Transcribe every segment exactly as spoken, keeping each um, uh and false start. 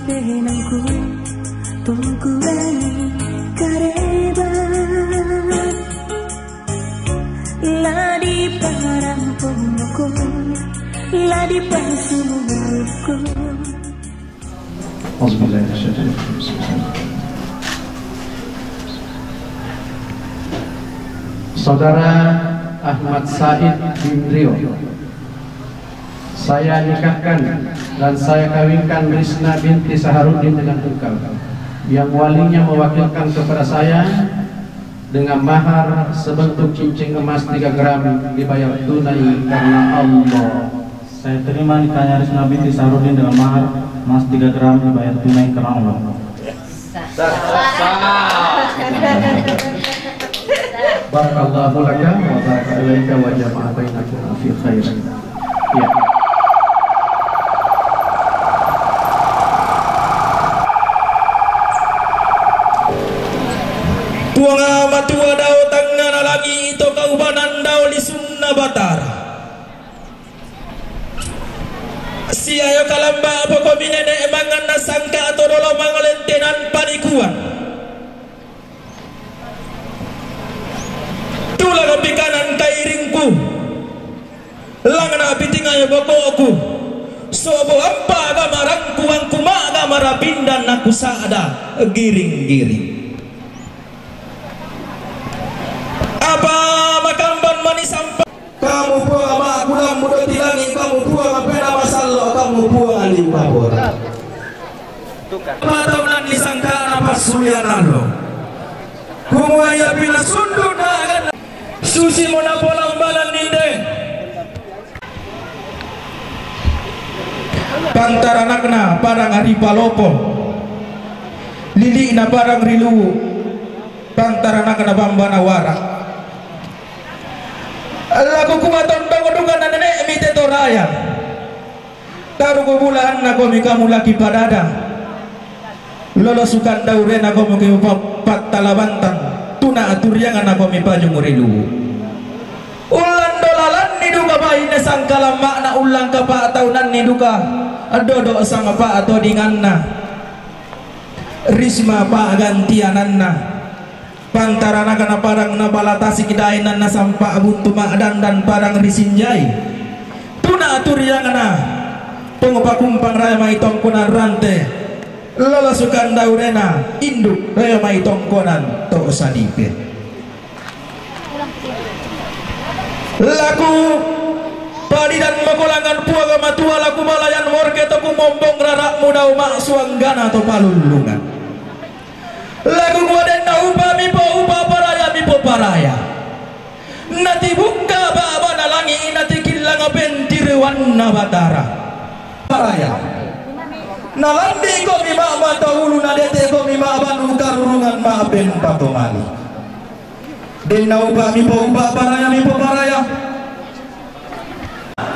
Denangku tungkurangi kareba, la di parang pondokku, la di pasumuku. Saudara Ahmad Said bin Rio, saya nikahkan dan saya kawinkan Risna binti Saharuddin dengan engkau, yang walinya mewakilkan kepada saya dengan mahar sebentuk cincin emas tiga gram dibayar tunai karena Allah. Saya terima nikahnya Risna binti Saharuddin dengan mahar emas tiga gram dibayar tunai karena Allah. Barakallahu laka wa baraka alaika wa jama'a bainakum fi khair. Ya. Puang matua dao tangngana langi to kaubanan dao lisunna Batara. Siayo kalamba pokomi nene manganna sangka to dolo mangalentenan panikuan. Tulang pikanan kairingku, langna pitingayo bokoku, sobo ampa gamarangku angku maga marapindan aku sada giring-giring. Apa makamban mani sampa kamu puang ama kulang mudo tilangi kamu puang apena masallo kamu puang ali mabora. Pataunan disangkana passulian allo. Kumua ia pinasundun na susi mo napolambalan ninde. Pantaranakna padang ri palopo, lili'na padang ri luwu, pantaranakna bambana wara. Laku kuatondong duka na nene'mi te toraya. Taruku bulaanna komi kamu laki padada. Lolo sukan daurena komi ke pa-, pattala bantang, tuna aturiangana komi pajung ri luwu. Ullan dolalanni duka baine sangkalamma'na ullan kapa'taunanni duka dodo sangapa atodinganna. Risma pa'gantiananna. Pantaranakna padang nabalatasi kidainanna sampa buntu ma'dandan padang risinjai. Tuna aturiangana, pong pakumpang rae mai tongkonan rante. Lolo sukan daurena, induk rae mai tongkonan to sadipe. Laku padidan makolangan puaga matua laku balayan morke toku mombong rara'mu dau ma'suanggana to palullungan. Laku kuadenna upa mipo upa paraya mipo paraya. Natibukka ba'bana langi natikillang pentirewanna Batara. Paraya. Nalandikomi ma'mata ulu nadetekomi ma'banu karurungan ma'pen patomali. Denna upa mipo upa paraya mipo paraya.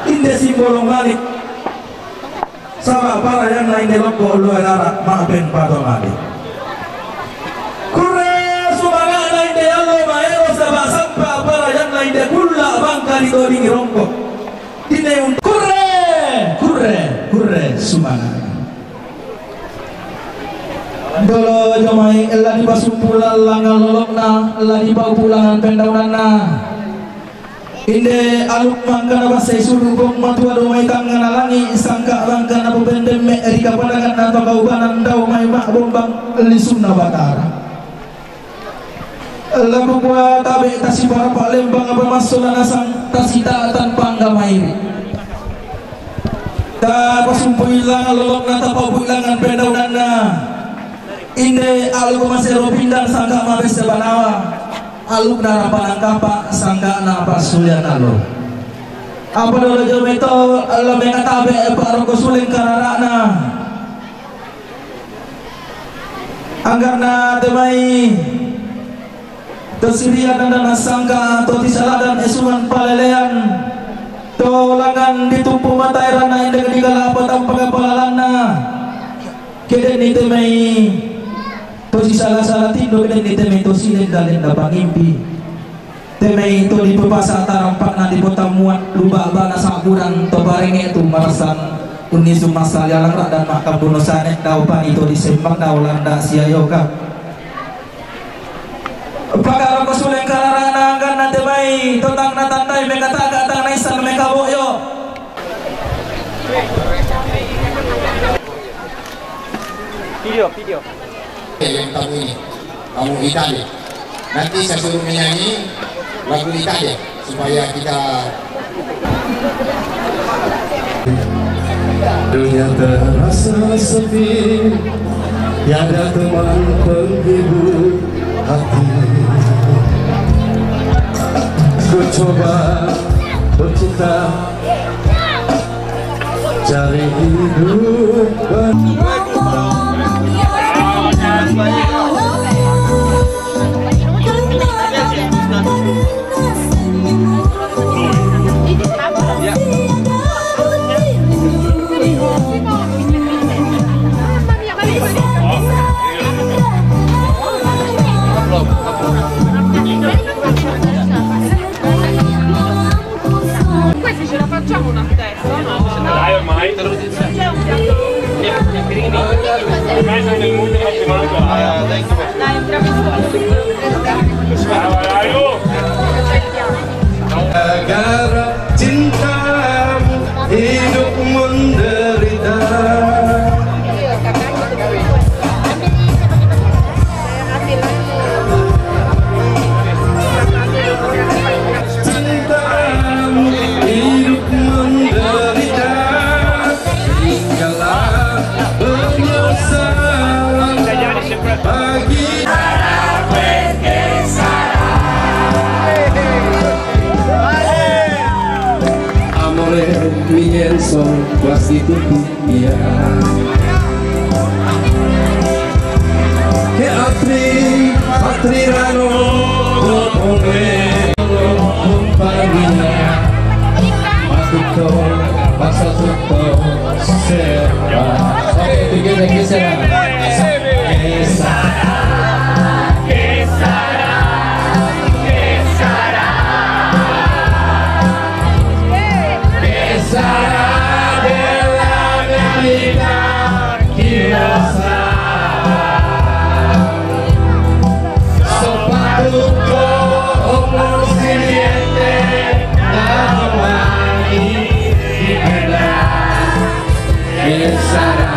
Inde simbolong malik. Sama parayanna inde loppo loe rara ma'pen pato malik. Kurre sumanga'na inde allo maero saba sampa parayanna inde kulla bangka ditodingi rongko. Inde un-, kurre, kurre, kurre sumanga'na. Dolo jomai ella dipasumpu lallang lolokna, ella dipaupu langan pendaunanna. Inde aluk mangkana bassai sulu gong matua domai tangngana langi sangka langkana popendemme ri kapadanganna to kaubanan dau mai ma'bombang lisunna Batara. Laku kua tabe tasiparapa lembang apa massola nasang tasita tanpa angga mairi. Tapasumpui langan lolokna tapaupu langan pendaunanna. Inde aluk masero pindang sangka mabesse banawa. Alukna rapanang kapa sangkana passulian allo. Apa dolo jomai to allo mengatabe paroko suleng karara'na. Anggarna te mai to sirian dan sangka to tisaladan esungan palelean to langan ditumpu mataerana inde digalapa tampaka palalanna. Kedenni te mai to sisala-sala tindo, kedenni te mai to silenda-lenda pangimpi. Te mai to dipepasa tarampakna dipotammuan luba bana saburan to parenge tu marassan. Kunni sumassa yalang ra'danna makkabbunu sane, dau panito disembang, dau landa siayoka. Pakaro ko suleng kalarana angganna te mai, to tang natandai mekataga, tang naisseng mekaboyo. Video, video. Yang kamu ini, kamu Italia. Nanti saya suruh menyanyi lagu Italia supaya kita. Dunia terasa sepi, tiada teman penghibur hati. Ku coba bercinta, cari hidup baru. Questi ce la facciamo una testa, no? Dai, ormai. Ormai siamo nel mood ottimale. Dai, entriamo fuori. Brava, dai, oh. Gara cintamu hidup menderita. Cintamu hidup menderita, tinggallah penyesalan bagi. Amore mio, sono quasi tutti via. Che altri partiranno dopo me, compagnia. Ma tutto, passa tutto, se va. Ok, together, che sarà? Che sarà? Che sarà? Che sarà? Che sarà della mia vita? Chi lo sa? Soprattutto non si niente, da domani si vedrà. Che sarà,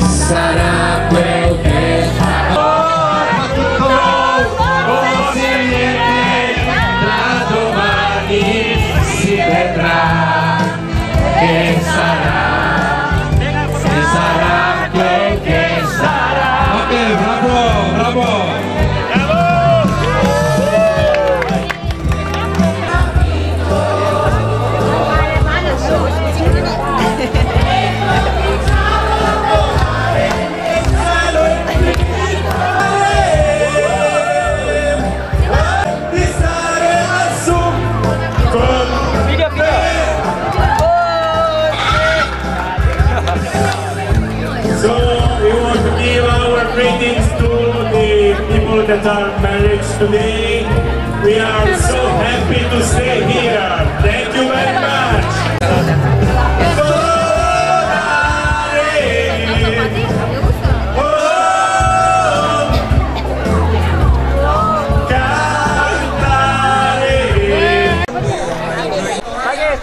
sarà quel che sarà. Soprattutto non si niente, da domani si vedrà. Che sarà, che sarà quel che sarà. Ok, bravo, bravo. Video, video. So we want to give our greetings to the people that are married today. We are so happy to stay here. Thank you very much.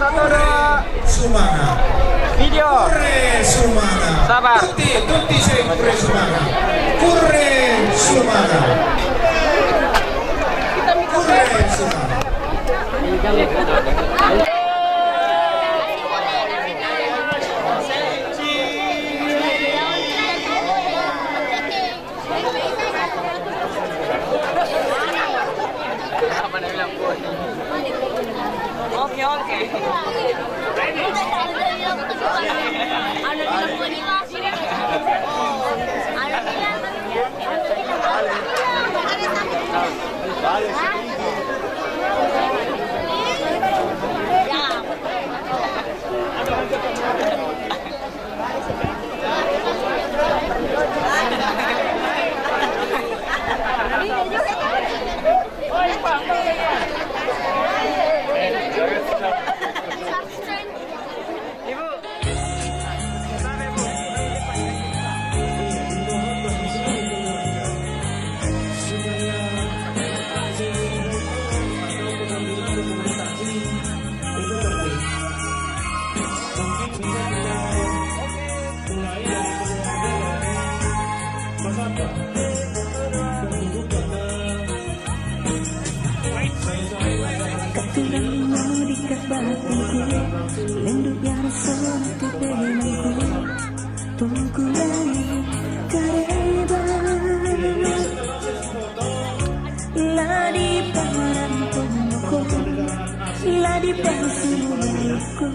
Cantare. Sumana. Video. Curre Sumana. Sabar. Tutti, tutti sempre Sumana. Curre Sumana. Curre Sumana. Oke, oke. Katurang mo di ka batinku, lendo ya raso na kapemanku. Tungkulan kareba la di parang ponoko, la di pangsumuliku.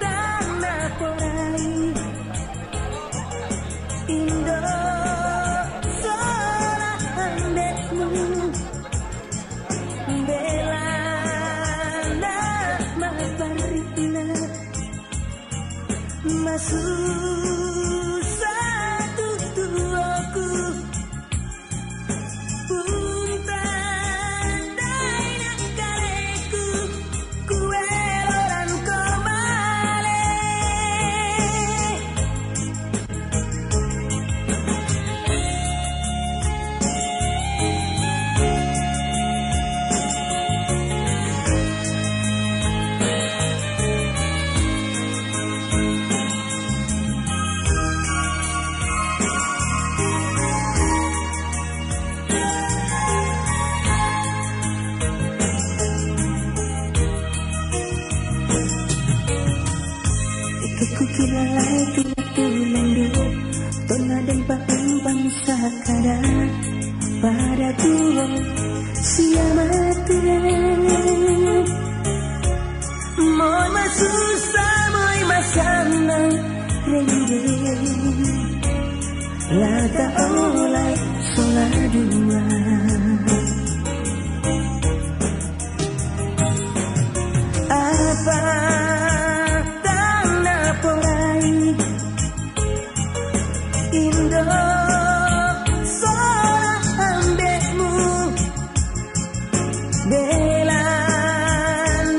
Tana porai Indo sola ambekmu, bela na maparina masu satu tuoku. Ikut ku kira lai tulang dulu, tona dan pakai bangsa kada pada tuo siamate. Moi masusa, moi masanang, rende lata olai sola dua. Apa tana porai Indo sola ambekmu, bela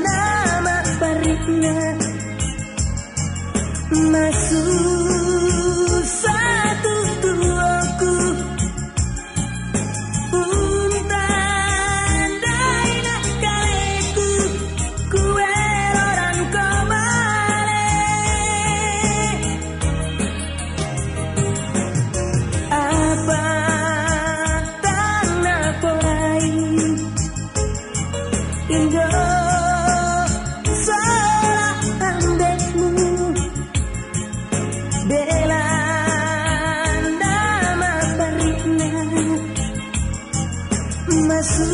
na maparina masu satu tuoku. Untandai na kaleku, kuero dan kobale. Apa tana porai Indo sola ambekmu, bela na maparina masu